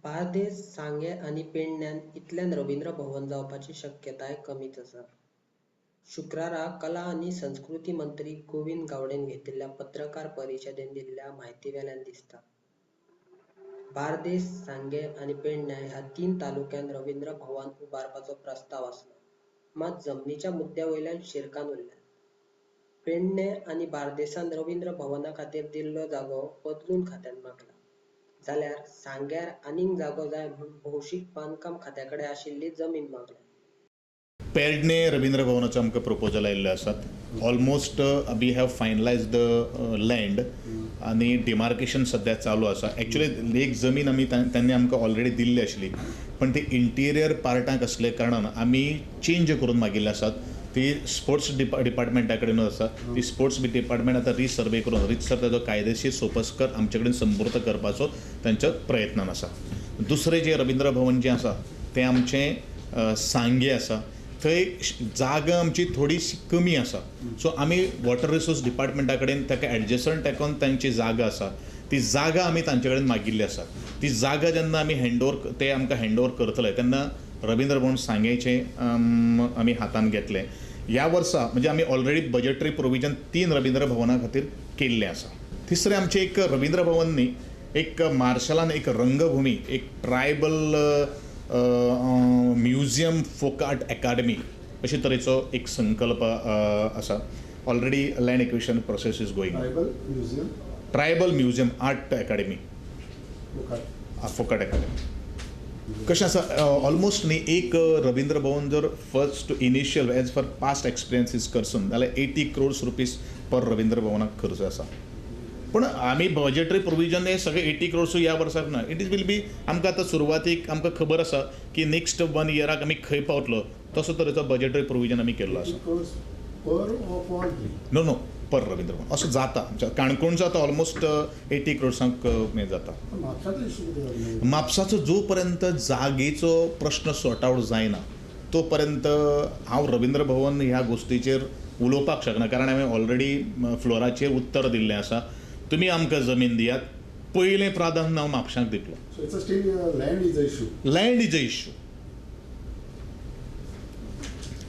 बार्देस, सांगें आनी पेडण्यां इतल्यान रवींद्र भवन जावपाची शक्यताय कमीच आसा. शुक्रारा कला आनी संस्कृती मंत्री गोविंद गावडेन घेतिल्ल्या पत्रकार परिशदेंत दिल्ल्या म्हायतीवेल्यान दिसता. बार्देस, सांगें आनी पेडण्यां ह्या 3 तालुक्यांत रवींद्र भवन उबारपाचो प्रस्ताव आसलो, मात जमनीच्या मुद्द्या वयल्यान शिरकान उरल्यात. पेडणें आनी बार्देसांत रवींद्र भवना खातीर दिल्लो जागो बदलून खात्यान मागला, जाल्यार सांग्यार आनीक जागो जाय म्हूण भौशीक बांदकाम खात्या कडेन आशिल्ली जमीन मागल्या. पेडणे रवींद्र भवनाचो आमकां प्रपोजल आयिल्ले आसात. Almost we have finalise the land आनी डिमार्केशन सद्या चालू आसा. एक्चुअली एक जमीन आमी तांणी आमकां ऑलरेडी दिल्ली आशिल्ली, पण ती इंटिरियर पार्टाक आसले कारणान आमी चेंज करून मागिल्ले आसात. ती स्पोर्ट्स डिपार्टमेंटा कडेनूच आसा. ती स्पोर्ट्स डिपार्टमेंट आतां रिसर्वे करून रितसर ताजो कायदेशीर सोपस्कर आमचे कडेन संपूर्त करपाचो तांच्या प्रयत्नान आसा. दुसरें जें रवींद्र भवन जें आसा तें आमचें सांगें आसा. थंय जागा आमची थोडीशी कमी आसा. सो आमी वॉटर रिसोर्स डिपार्टमेंटा कडेन ताका एडजसंट टेकोन तांची जागा आसा ती जागा आमी तांचे कडेन मागिल्ली आसा. ती जागा जेन्ना आमी हँडओवर ते आमकां हँडओवर करतले तेन्ना रवींद्र भवन सांगेचें आमी हातान घेतलें. ह्या वर्सा म्हणजे आमी ऑलरेडी बजेटरी प्रोविजन 3 रवींद्र भवना खातीर केल्लें आसा. तिसरें आमचें एक रवींद्र भवन न्ही, एक मार्शलान एक रंगभुमी, एक tribal museum folk art academy अशे तरेचो एक संकल्प आसा. Already land acquisition process is going. Tribal museum art academy, folk art academy. कशें आसा ऑलमोस्ट न्ही एक रवींद्र भवन जर first initial as per past experience is concern जाल्यार 80 crores rupees पर रवींद्र भवनाक खर्च आसा. पूण आमी बजेटरी प्रोविजन हे सगळे 80 crores ह्या वर्साक ना. It is will be आमकां आतां सुरवातीक आमकां खबर आसा की नेक्स्ट 1 इयराक आमी खंय पावतलो तसो तरेचो बजेटरी प्रोविजन आमी केल्लो आसा. नो नो पर रवींद्र भवन असो जाता. आमच्या काणकोणचो आतां ऑलमोस्ट 80 crores हें जाता. म्हापसाचो जो पर्यंत जागेचो प्रश्न सॉर्ट आवट जायना तो पर्यंत हांव रवींद्र भवन ह्या गोश्टीचेर उलोवपाक शकना, कारण हांवें ऑलरेडी फ्लोराचेर उत्तर दिल्लें आसा. तुमी आमकां जमीन दियात, पयलें प्राधान्य हांव म्हापशांक दितलो. Land is a issue. Land is a issue.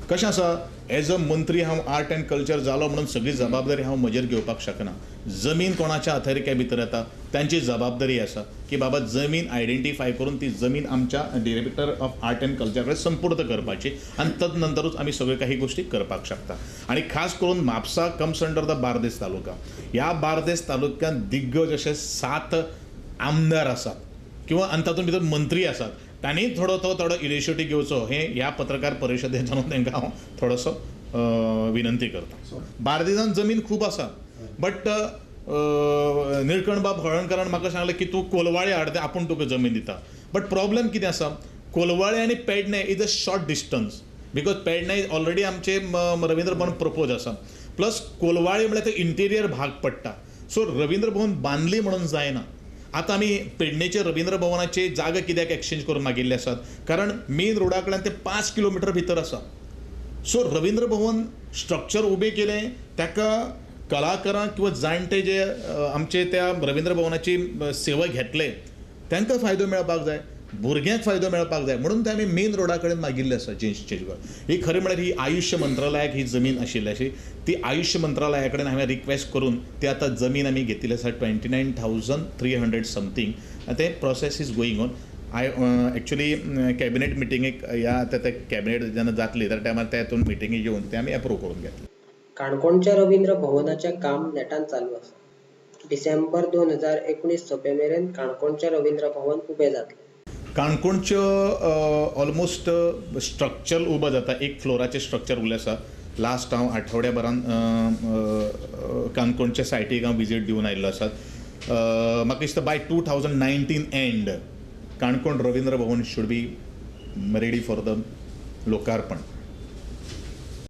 कशें आसा, एज अ मंत्री हांव आर्ट एंड कल्चर जालो म्हणून सगळी जबाबदारी हांव म्हजेर घेवपाक शकना. जमीन कोणाच्या अथारिके भितर येता तांची जबाबदारी आसा की बाबा जमीन आयडेंटिफाय करून ती जमीन आमच्या director of art and culture कडेन संपूर्त करपाची आनी तदनंतरूच आमी सगळ्यो काही गोश्टी करपाक शकता. आनी खास करून Mapusa comes under the Bardez taluka. ह्या बार्देस तालुक्यांत दिग्गज अशे 7 आमदार आसात किंवा आनी तातूंत भितर मंत्री आसात. तांणी थोडो तो थोडो इनिशिएटीव घेवचो हें ह्या पत्रकार परिशदेच्यान तांकां हांव थोडोसो विनंती करता. बार्देजान जमीन खूब आसा, बट निळकंठबाब हळर्णकरान म्हाका सांगलें की तूं कोलवाळे हाड, आपूण तुका जमीन दिता. बट प्रॉब्लम कितें आसा, कोलवाळे आनी Pedne is a short distance because Pedne is already आमचे रवींद्र भवन प्रपोज आसा. प्लस कोलवाळे म्हळ्यार ते इंटिरियर भाग पडटा. सो रवींद्र भवन बांदली म्हणून जायना. आतां आमी पेडणेचे रवींद्र भवनाचे जागा कित्याक एक्सचेंज करून मागिल्ले आसात, कारण मेन रोडा कडल्यान ते 5 किलोमिटर भितर आसा. सो रवींद्र भवन स्ट्रक्चर उबें केलें ताका कलाकारांक किंवा जाणटे जे आमचे त्या रवींद्र भवनाची सेवा घेतले तांकां फायदो मेळपाक जाय, भुरग्यांक फायदो मेळपाक जाय, म्हणून ते आमी मेन रोडा कडेन मागिल्ले आसा चेंज करून. ही खरें म्हळ्यार ही आयुश्य मंत्रालयाक ही जमीन आशिल्ली अशी ती आयुश्य मंत्रालया कडेन हांवें रिक्वेस्ट करून ती आतां जमीन आमी घेतिल्ली आसा 29,300 समथींग. ते process is going on. I actually cabinet मिटिंगेक ह्या आतां ते कॅबिनेट जेन्ना जातली त्या टायमार त्या हितून मिटिंगेक येवन ते आमी एप्रूव करून घेतले. काणकोणच्या रवींद्र भवनाचें काम नेटान चालू आसा. डिसेंबर 2019 सोंपे मेरेन काणकोणचें रवींद्र भवन उबें जातलें. काणकोणच्यो ऑलमोस्ट स्ट्रक्चर उबो जाता. एक फ्लोराचें स्ट्रक्चर उरलें आसा. लास्ट हांव आठवड्या भरान काणकोणच्या सायटीक हांव विजीट दिवन आयिल्लो आसा. म्हाका दिसता by 2019 end Canacona Ravindra Bhavan should be ready for the लोकार्पण.